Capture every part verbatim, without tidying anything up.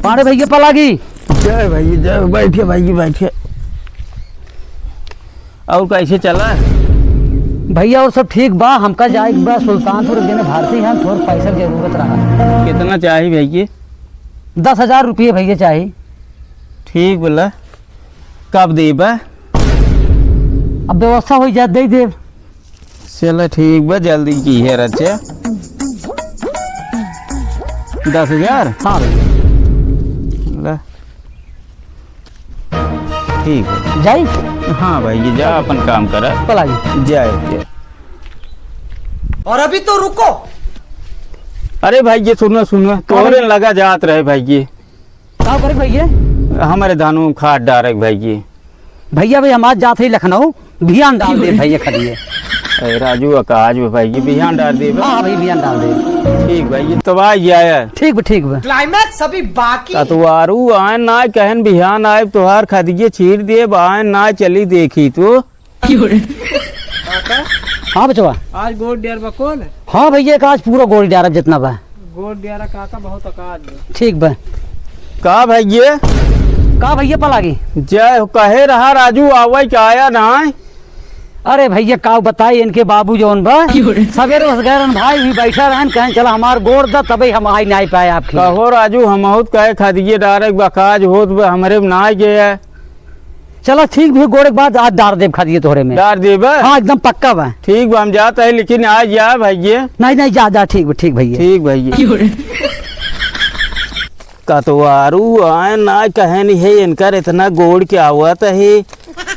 पाड़े भइया पलागी। जय भइया, जय। बैठिए भइया, बैठिए। और कैसे चला? भइया, और सब ठीक बा। हमका जाए के बा सुल्तानपुर, एक जने भारती हैं, थोड़ा पैसा के जरूरत रहा। कितना चाही भइया? दस हजार रुपये भइया चाही। ठीक बोला। कब देबा? अब व्यवस्था हो जाए, दे देब। चला ठीक बा, जल्दी की है रचे। दस हजार? हाँ भइया। ला। ठीक है। जाई? हाँ भाई, ये जा अपन काम करा। चला जी। जाए, जाए। और अभी तो रुको। अरे भाई, ये सुनो, सुनो, का तोरे भाई? लगा जात रहे भाई, ये का करे भइया? हमरे धान में खाद डारे भाई, ये। भइया, भाई, हम आज जात ही लखनऊ, बिहान डाल दे भइया, खदिए। ए, राजू, अकाज बा भाई, ये बिहान डाल दे बा। हाँ, हाँ, भइया, बिहान डाल दे। ठीक भाई, ये तब आ गया है। ठीक बा, ठीक बा। क्लाइमैक्स अभी बाकी है। कतवारू आए ना कहन बिहान आए, तोहार खदिए छीट दे, आए ना चली देखी तो। हाँ बचवा। आज गोड़ डेर बा कौन? हाँ भइया, एक आज पूरा गोड़ डेरा जितना बा। गोड़ डेरा काका बहुत अकाज बा। ठीक बा। का भइया? का भइया पलागी? जय हो, कहे रहा राजू आवे के आया ना? अरे भइया का बताई इनके बाबू जौन बा। सवेरे बस गए रहन भाई भी बैठा रहन, कहें चला हमार गोड़ दा तबे हम आई नाई पाए आपके। कहो राजू, हम बहुत कहे खदिए डारे के बा, काज होत बा, हमरे में ना गया। चला ठीक भी, गोड़े के बाद आज डार देब खदिए तोहरे में। डार देबे? हाँ, एकदम पक्का बा। ठीक बा, हम जात है, लेकिन आज या भइया। नहीं, नहीं, जा, जा, ठीक बा, ठीक भइया। ठीक भइया। कतवारू आए ना कहे नहीं है, इनकर इतना गोड़ के आवत है,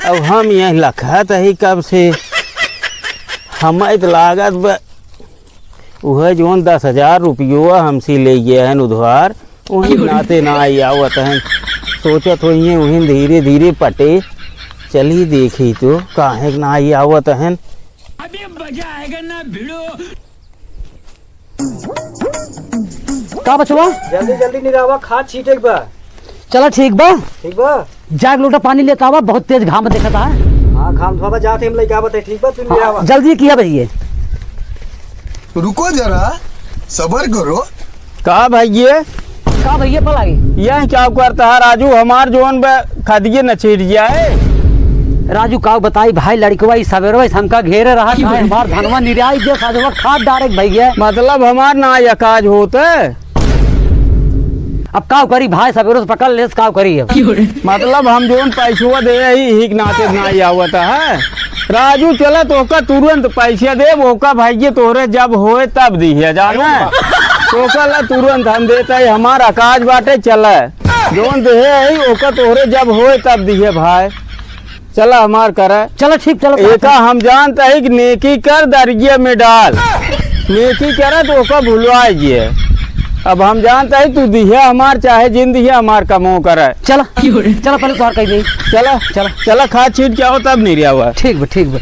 अब हम यहीं लखत है कब से, हम तो लागत बा। उहे जौन दस हजार रुपयो हमसे ले गए हैं उधार, वही नाते ना आई आवत हैं। सोचत होइए वही धीरे धीरे पटे। चली देखी तो काहे के ना आई आवत हैं। अभी मजा आएगा ना भिड़ो। का बचवा? जल्दी जल्दी निरावा, खाद छीटे के बा। चला ठीक बा। ठीक बा। जा एक लोटा पानी लेता आवा, बहुत तेज घाम देखत है। हाँ, घाम थोड़ा जाते हम लेके आवत है, ठीक बा, तू ले हाँ, आवा। जल्दी किया भइया। रुको जरा, सबर करो। का भइया? का भइया पलाई? यह क्या करता है राजू, हमार जोन बे खदिए न छिड़ जाए। राजू का बताई भाई, लड़कवा ई सवेरवा से हमका घेरे रहा, का हमार धनवा निराई दे, सजवा खाद डारे के भइया। मतलब हमार ना या काज होत। अब का करी भाई, सवेरे से पकड़ लेस, का करी अब? मतलब हम जोन पैसवा दे ही, ही के नाते ना आवत है। राजू चला तोहका तुरंत पैसा देब, ओका भइया तोहरे जब होए तब दिहे, जाना? तोहका ला तुरंत हम देता ही, हमार अकाज बाटे, चला। जोन देहे ही, ओका तोहरे जब होए तब दिहे भाई। चला हमार करा। चला ठीक, चला, एका चला। हम जानता ही कि नेकी कर दरिया में डाल, नेकी करा तो ओका भुलवाए जिए। अब हम जानता ही तू दिहे हमार, चाहे जिन दिहे हमार, कमो करा। चला, चला पहले तोहार कही दे। चला, चला। चला खाद छीट के आओ तब नहीं रहा हुआ। ठीक बा, ठीक बा।